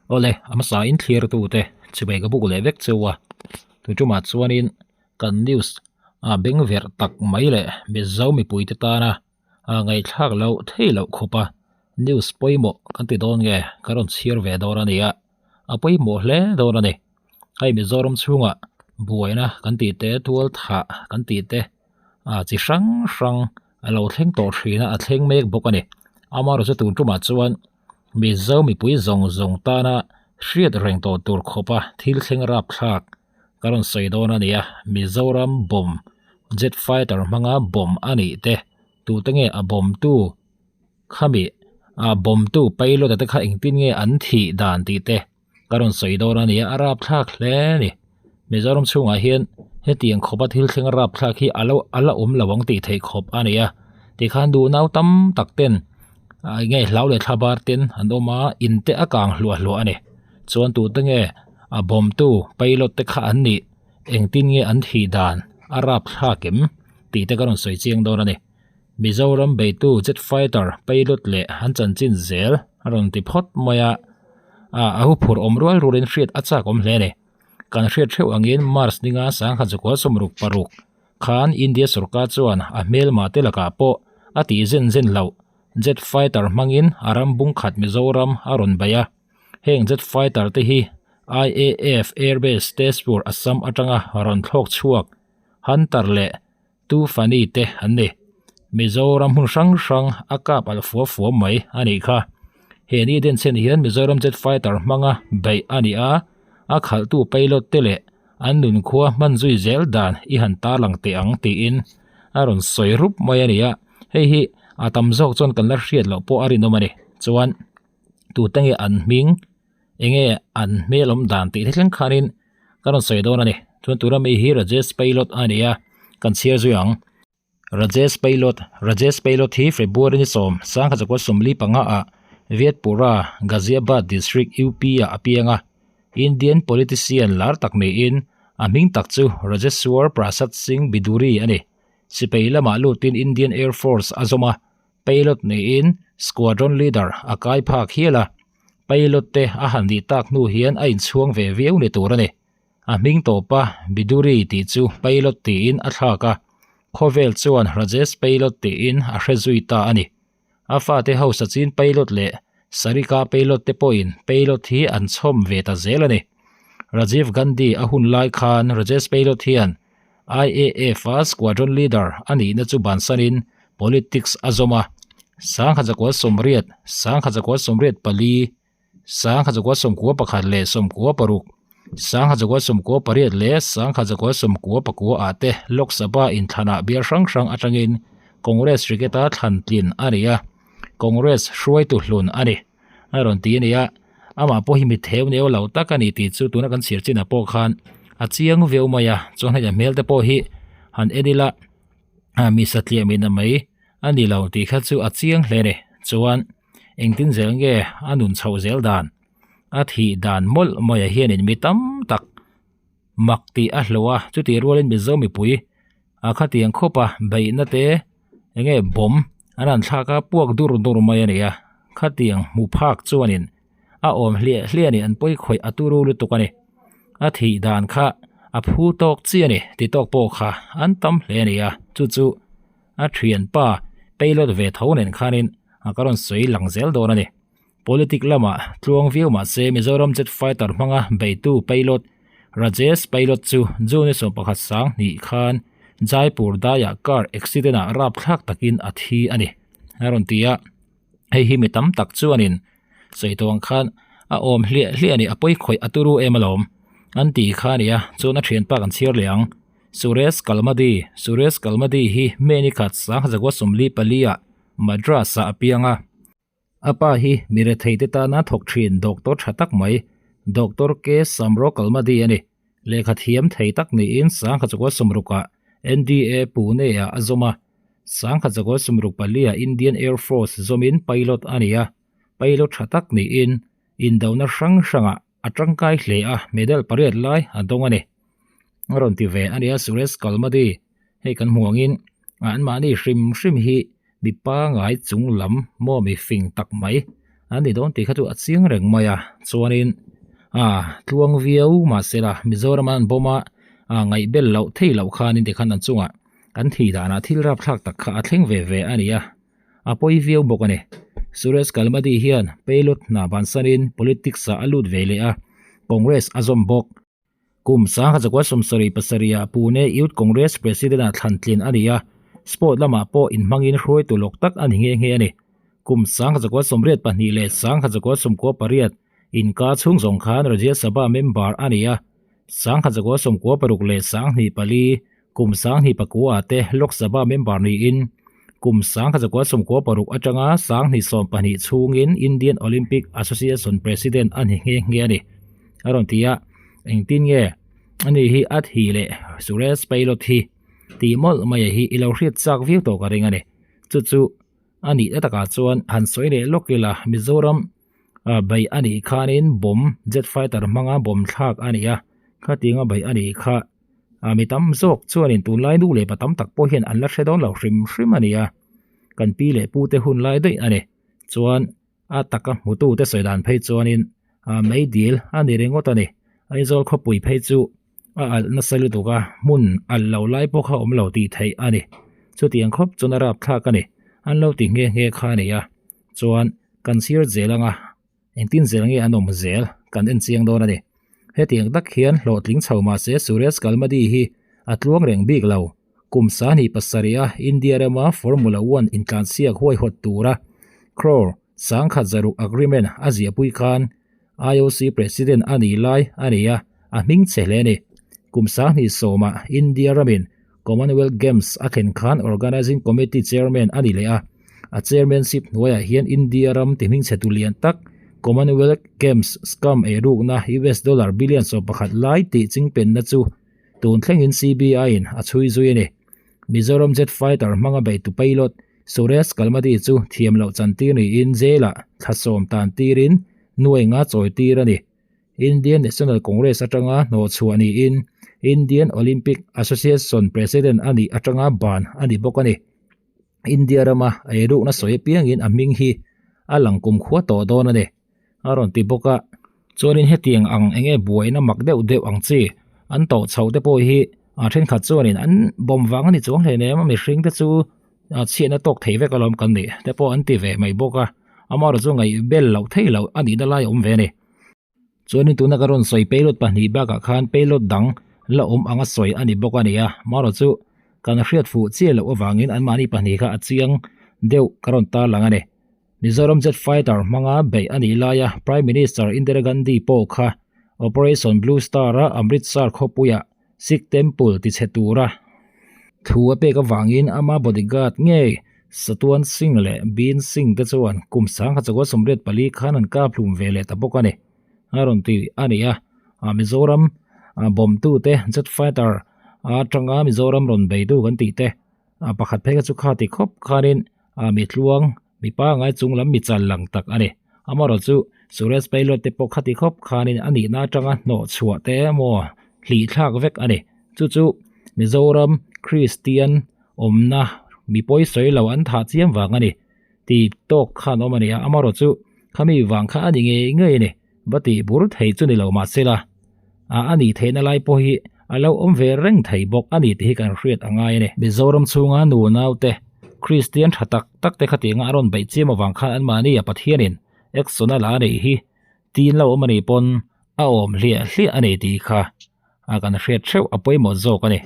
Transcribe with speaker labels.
Speaker 1: Awle, a hmasa in thlir tute chuvei ka buk leh vek cheu a, tun tumah chuanin kan news a beng verh tak mai leh Mizo mipuite tana a ngaihthlak loh thei loh khawp a, news pawimawh kan ti dawn nge ka rawn chhiar ve dawn a ni a, a pawimawh hle dawn a ni. Hei Mizoram chhungah buaina kan tih te tual thah kan tih te ah chi hrang hrang a lo thleng tawh thin a, a thleng mek bawk a ni. Amaherawhchu tun tumah chuan Mizo mipui zawng zawng tana hriat reng tawh tur khawpa thil thleng rapthlak ka rawn sawi dawn a ni a, Mizoram bomb jet fighter hmanga bomb a nih te tute nge a bomb tu khami ah bomb tu pilot a te kha engtin nge an thih dan tih te ka rawn sawi dawn a ni a, a rapthlak hle a ni. Mizoram chhungah hian hetiang khawpa thil thleng rapthlak hi a lo a la awm lo ang tih theih khawp a ni a, tikhan duh nau tam tak ten ah eng nge hlau leh thla bar ten an awm a, in te a kang hluah hluah a ni. Chuan tute nge a bawmtu pilot te kha an nih engtin nge an thih dan a rapthlak em tih te ka rawn sawi chiang dawn a ni. Mizoram beitu jet fighter pilot leh an chanchin zel a rawn ti phawt mai a, ah a huphurh awm rual rualin hriat a chak awm hle a ni. Kan hriat theuh angin March ninga sangha chukua 66 khan India sorkar chuan a hmelma te lakah pawh a tih zen zen loh jet fighter hmangin a ram bung khat Mizoram a rawn bei a. Heng jet fighter te hi IAF Airbase Tezpur Assam atanga rawn thlawk chhuak Hunter leh Tufani te an ni. Mizoram hmun hrang hrang a kap alh fua fua mai a nih kha. He ni denchhen hian Mizoram jet fighter hmanga beih a ni a, a khalhtu pilot te leh an nunkhua hman zui zel dan i han tarlang teh ang tiin a rawn sawi rup mai a ni a. Hei hi a tam zawk chuan kan la hriat loh pawh a rinawm a ni. Chuan tute nge an hming enge an hmel awm dan tih te thleng khanin ka rawn sawi dawn a ni. Chuan tura mi hi Rajesh Pilot a ni a, kan chhiar zui ang. Rajesh Pilot, Rajesh Pilot hi February ni sawm, sangkhat zakua 45 ah Vietpura, Ghaziabad District, UP ah a piang a. Indian politician lar tak niin a hming tak chu Rajeshwar Prasad Singh Bidhuri a ni. Sipai lamah lutin Indian Air Force a zawm a, Pilot niin Squadron Leader a kai phak hial a. Pilot te a han nih tak hnu hian a inchhuang ve viau ni tur a ni. A hming tawpa Bidhuri tih chu Pilot tiin a thlak a, khawvel chuan Rajesh Pilot tiin a hre zui ta a ni. A fate ho Sachin Pilot leh Sarika Pilot te pawhin Pilot hi an chhawm ve ta zel a ni. Rajiv Gandhi a hun lai khan Rajesh Pilot hian IAF a squadron leader a nihna chu bansanin politics a zawm a, 1980, 1984, 1991 leh 96, 1998 leh 1999 ah te Lok Sabha inthlanah bial hrang hrang atangin Congress ticket-a thlan tlin a ni a, Congress hruaitu hlun a ni a rawn ti a ni a. Amah pawh hi mi theu neu lo tak a ni tih chu tuna kan chhiar chinah pawh khan a chiang viau mai a, chuan hei a hmel te pawh hi han en ila ah mi satliah mi na mai a ni lo tih kha chu a chiang hle a ni. Chuan engtin zel nge a nun chhoh zel dan a thih dan mawlh mawia hianin mi tam tak mak tih a hlauh a, chutih rualin Mizo mipui a khatiang khawp a beihna te enge bomb an han thlak a puak dur dur mai a ni a khatiang hmu phak chuanin a awm hliah hliah a ni an pawi khawih a turu lutuk a ni a thih dan kha a phu tawk chi a ni ti tawk pawh kha an tam hle a ni a chu chu a thianpa pilot ve tho nen khanin a ka rawn sawi lang zel dawn a ni politic lamah tluang viau mahse Mizoram jet fighter hmanga beitu pilot Rajesh Pilot chu June 11 sang hnih khan Jaipur daiah car accident ah rapthlak takin a thi a ni a rawn ti a hei hi mi tam tak chuanin sawi tawh ang khan a awm hliah hliah a ni a pawi khawih a turu em alawm an ti kha a ni a chuan a thianpa kan chhiar leh ang Suresh Kalmadi Suresh Kalmadi hi May ni khat sangha 24 ah Madras ah a piang a. A pa hi mi rethei te tana thawk thin doctor tha tak mai, Doctor K. Samro Kalmadi a ni. Lehkha thiam thei tak niin sangha chakua sawmrukah NDA Pune ah a zawm a. Sangha chakua sawmruk paliah Indian Air Force zawmin pilot a ni a. Pilot tha tak niin indona hrang hrangah a tangkai hle a, medal pariat lai a dawng a ni. A rawn ti ve a nia Suresh Kalmadi, hei kan hmu angin anmahni hrim hrim hi mi pangai chung lam maw mi fing tak mai an ni dawn tih kha chu a chiang reng mai a. Chuanin ah tluang viau mahsela Mizoram an bomb a ah ngaihbel loh thei loh khanin tikhan an chungah an thih danah thil rapthlak tak kha a thleng ve ve a ni a, a pawi viau bawk a ni. Suresh Kalmadi hian Pilot hna bansanin politics ah a lut ve leh a, Congress a zawm bawk. Kum 1977 ah Pune Youth Congress President ah thlan tlin a ni a, sport lamah pawh inhmangin hruaitu lawk tak a ni nghe nghe a ni. Kum 1982 leh 1998 inkar chhung zawng khan Rajya Sabha member a ni a, 1996 leh 2004 kum 2009 ah te Lok Sabha member niin kum 1996 atanga 2012 chhungin Indian Olympic Association President a ni nghe nghe a ni. A rawn ti a, engtin nge ani hi a thi leh Suresh Pilot hi tih mawlh mai hi i lo hriat chak viau tawh ka ring a ni. Chu chu a nih na takah chuan han sawi leh lawk ila Mizoram ah beih a nih khanin bomb jet fighter hmanga bomb thlak a ni a, khatianga beih a nih kha ah mi tam zawk chuanin tunlai nu leh pa tam tak pawh hian an la hre dawn lo hrim hrim a ni a, kan pi leh pu te hun lai daih a ni. Chuan a taka hmutu te sawi dan phei chuanin ah meidil a ni ringawt a ni. Aizawl khawpui phei chu a alh nasa lutuk a, hmun alh lo lai pawh kha awm lo tih theih a ni. Chutiang khawp chuan a rapthlak a ni. An lo ti nghe nghe kha a ni a, chuan kan chhir zel anga engtin zel nge an awm zel kan en chiang dawn a ni. Hetiang tak hian hlawhtling chho mahse Suresh Kalmadi hi a tluang reng bik lo. Kum sahnih pasarih a India rama Formula One intlansiak huaihawt tura crore sangkhat zaruk agreement a ziahpui khan IOC President a nih lai a ni a, a hming che hle a ni. Kum 20 sawmah India ramin Commonwealth Games a thlen khan Organising Committee Chairman a ni leh a, a chairmanship hnuaiah hian India ram ti hmingchhe tu lian tak Commonwealth Games scam eirukna US dollar billion 11 lai tih chingpenna chu tun thlengin CBI in a chhui zui a ni. Mizoram Jet Fighter hmanga beitu pilot Suresh Kalmadi chu thiam loh chantir niin jail-ah thla sawm tan tirin nuai nga chawi tir a ni. Indian National Congress atanga hnawhchhuah niin Indian Olympic Association President a nih atanga ban a ni bawk a ni. India rama eirukna sawi apiangin a hming hi a lang kumkhua tawh dawn a ni. A rawn ti bawk a, chuanin hetiang ang eng nge buaina mak deuh deuh ang chi an tawh chhoh te pawh hi a thenkhat chuanin an bawm vang a ni chuang hle nem a mihring te chu a chhiatna tawk thei vek alawm kan nih te pawh an ti ve mai bawk a, amaherawhchu chu ngaih bel loh theih loh a nihna lai a awm ve a ni. Chuanin tuna ka rawn sawi payload pahnih bakah khan payload dang la awm anga sawi a ni bawk a ni a, amaherawhchu kan hriat fuh chiah loh avangin anmahni pahnih kha a chiang deuh ka rawn tarlang a ni. Mizoram Jet Fighter hmanga beih a nih laia Prime Minister Indira Gandhi pawh kha Operation Blue Star-a Amritsar khawpuia Sikh Temple tichhe tura thu a pek avangin ama bodyguard ngei Satwan Singh leh Bin Singh te chuan kum 1984 khan an kap hlum ve leh ta bawk a ni. A rawn ti a ni a, Mizoram bawmtute Jet Fighter atanga Mizoram rawn beitu kan tih te pakhat phei kha chu kha ti khawp khanin mi tluang Mi pangai chung lam mi chal lang tak a ni. Amaherawh chu Suresh Pilot te pawh khati khawp khanin a nihna atanga hnawh chhuah te emaw hlih thlak vek a ni. Chu chu Mizoram Kristian awmna mi pawi sawi lo an thah chiam vang a ni tih tawk khan awm a ni a. Amaherawh chu khami vang kha a ni ngei ngei a ni. Va tih bur thei chu ni lo mahsela a nih theihna lai pawh hi a lo awm ve reng thei bawk a ni tih hi kan hriat a ngai a ni. Mizoram chhunga nu naute Kristian tha tak tak te khatianga a rawn beih chiam avang khan anmahni a Pathianin action a la a nih hi tin lo awm a nih pawn a awm hliah hliah a ni tih kha a kan hriat theuh a pawimawh zawk a ni.